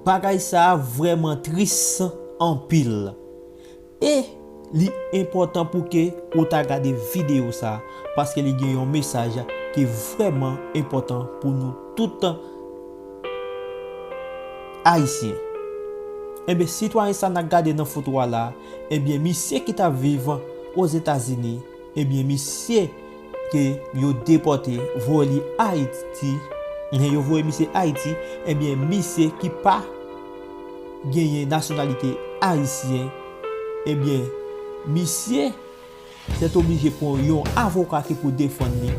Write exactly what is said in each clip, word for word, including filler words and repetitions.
Bagay sa a vrèman tris anpil. E li enpòtan pou ke ou ta gade videyo sa a, paske li gen yon mesaj ki vrèman enpòtan pou nou tout Ayisyen. Ebyen, sitwayen sa n ap gade nan foto a la, ebyen, misye ki t ap viv Ozetazini, ebyen, misye ke yo depòte, voye li Ayiti, yo voye misye Ayiti, ebyen, misye ki pa genyen nasyonalite ayisyen, ebyen, misye sètoblije pran yon avoka ki pou defann li.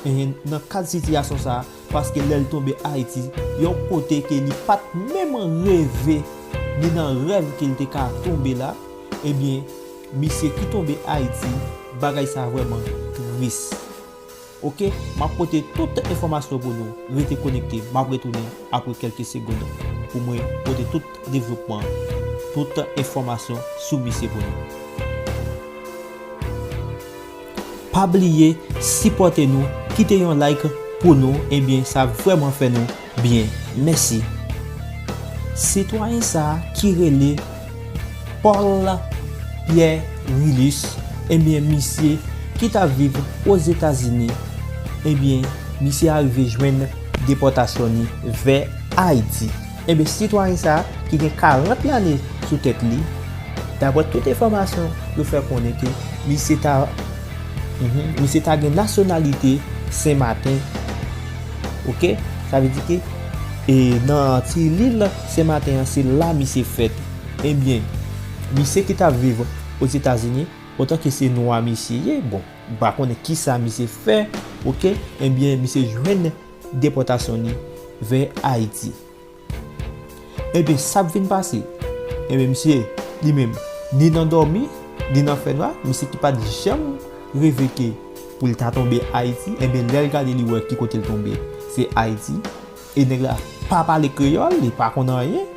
Enhen, nan kad sitiyasyon sa a, paske lè l tonbe Ayiti, yon kote ke li pa t menm reve, ni nan rèv ke l te ka tonbe la, ebyen, misye ki tonbe Ayiti, bagay sa vrèman tris. Oke, m ap pote tout enfòmasyon pou nou. Rete konekte, m ap retounen apre kèlke segonn pou mwen pote tout devlopman, tout enfòmasyon sou misye pou nou. Pa bliye sipòte nou, kite yon like pou nou, ebyen, sa vrèman fè nou byen. Mèsi. Sitwayen sa a ki rele Paul Pierre Rilus, ebyen, misye ki t ap viv Ozetazini, ebyen, misye arive jwenn depòtasyon ni vè Ayiti. Ebyen, sitwayen sa a ki gen karant lane sou tèt li, daprè tout enfòmasyon, yo fè konnen ke misye ta, mhm, misye ta gen nasyonalite Senmaten. Oke? Sa vle di ke, e, nan ti lil Senmaten an, se la misye fèt. Ebyen, misye ki t ap viv Ozetazini, otan ke se nwa misye ye, bon, m pa konnen kisa misye fè, oke? Ebyen, misye jwenn depòtasyon ni vè Ayiti. Ebyen, sa k vin pase? Ebyen, misye, li menm, ni nan dòmi, ni nan fènwa, misye ki pa t janm reve ke pou l ta tonbe Ayiti, ebyen, lè l gade, li wè ki kote l tonbe, se Ayiti. E nèg la pa pale kreyòl, li pa konn anyen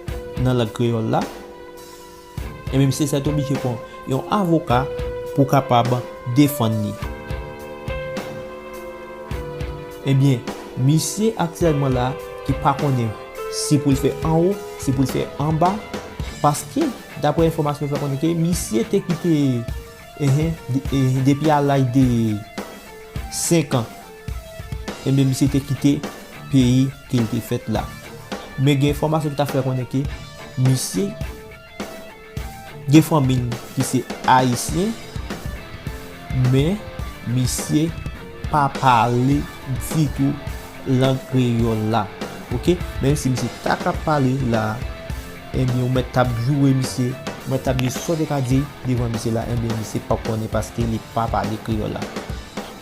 nan lang kreyòl la. Ebyen, misye sètoblije pran yon avoka pou kapab defann li. Ebyen, misye aktyèlman la, ki pa konnen si pou l fè anwo, si pou l fè anba, paske, daprè enfòmasyon, fè konnen ke misye te kite, enhen, de-, enhen, depi a laj de senk an, ebyen, misye te kite peyi ke l te fèt la. Men gen enfòmasyon ki ta fè konnen ke misye gen fanmi l ki se ayisyen, men misye pa pale ditou lang kreyòl la. Oke? Menm si misye ta ka pale la, ebyen, ou mèt t ap joure misye, ou mèt t ap di sa w te ka di devan misye la, ebyen, misye p ap konnen paske li pa pale kreyòl la.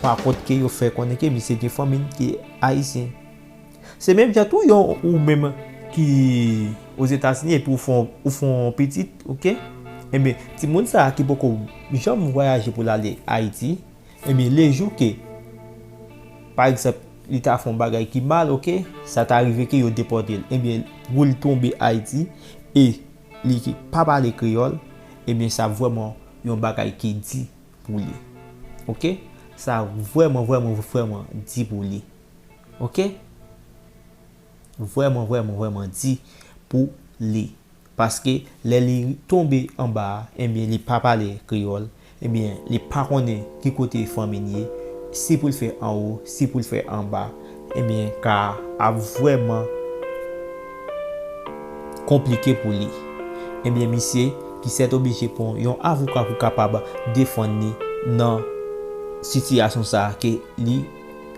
Pa kont ke yo fè konnen ke misye gen fanmi l ki ayisyen. Se menm jan tou yon ou menm ki Ozetazini epi ou fè yon, ou fè yon pitit, oke? Ebyen, timoun sa a ki poko janm vwayaje pou l ale Ayiti, ebyen, lejou ke, pa egzanp, li ta fè yon bagay ki mal, oke? Sa ta rive ke yo depòte l. Ebyen, pou l tonbe Ayiti e li ki pa pale kreyòl, ebyen, sa vrèman yon bagay ki di pou li. Oke? Sa vrèman, vrèman, vrèman di pou li. Oke? Vrèman, vrèman, vrèman di pou li. Paske lè li tonbe anba a, ebyen, li pa pale kreyòl, ebyen, li pa konnen ki kote fanmi l ye, si pou l fè anwo, si pou l fè anba, ebyen, ka a ap vrèman konplike pou li. Ebyen, misye ki sètoblije pran yon avoka pou kapab defann li nan sitiyasyon sa a ke li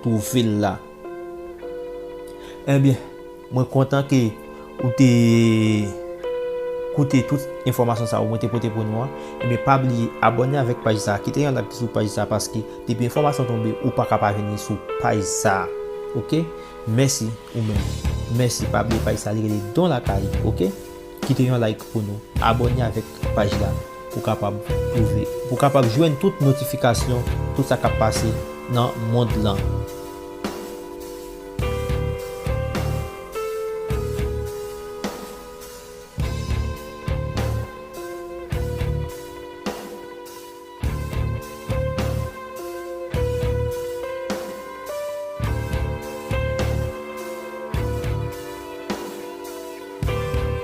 twouve l la. Ebyen, mwen kontan ke ou te koute tout enfòmasyon sa yo mwen te pote pou nou an. Ebyen, pa bliye abòne avèk paj sa, kite yon like sou paj sa, paske depi enfòmasyon tonbe, ou pa ka pa vini sou paj sa. Oke? Mèsi ou menm. Mèsi, pa bliye paj sa, li rele Don Lakay, oke? Kite yon like pou nou. Abòne avèk paj la pou kapab twouve, pou kapab jwenn tout notifikasyon, tout sa k ap pase nan mond lan.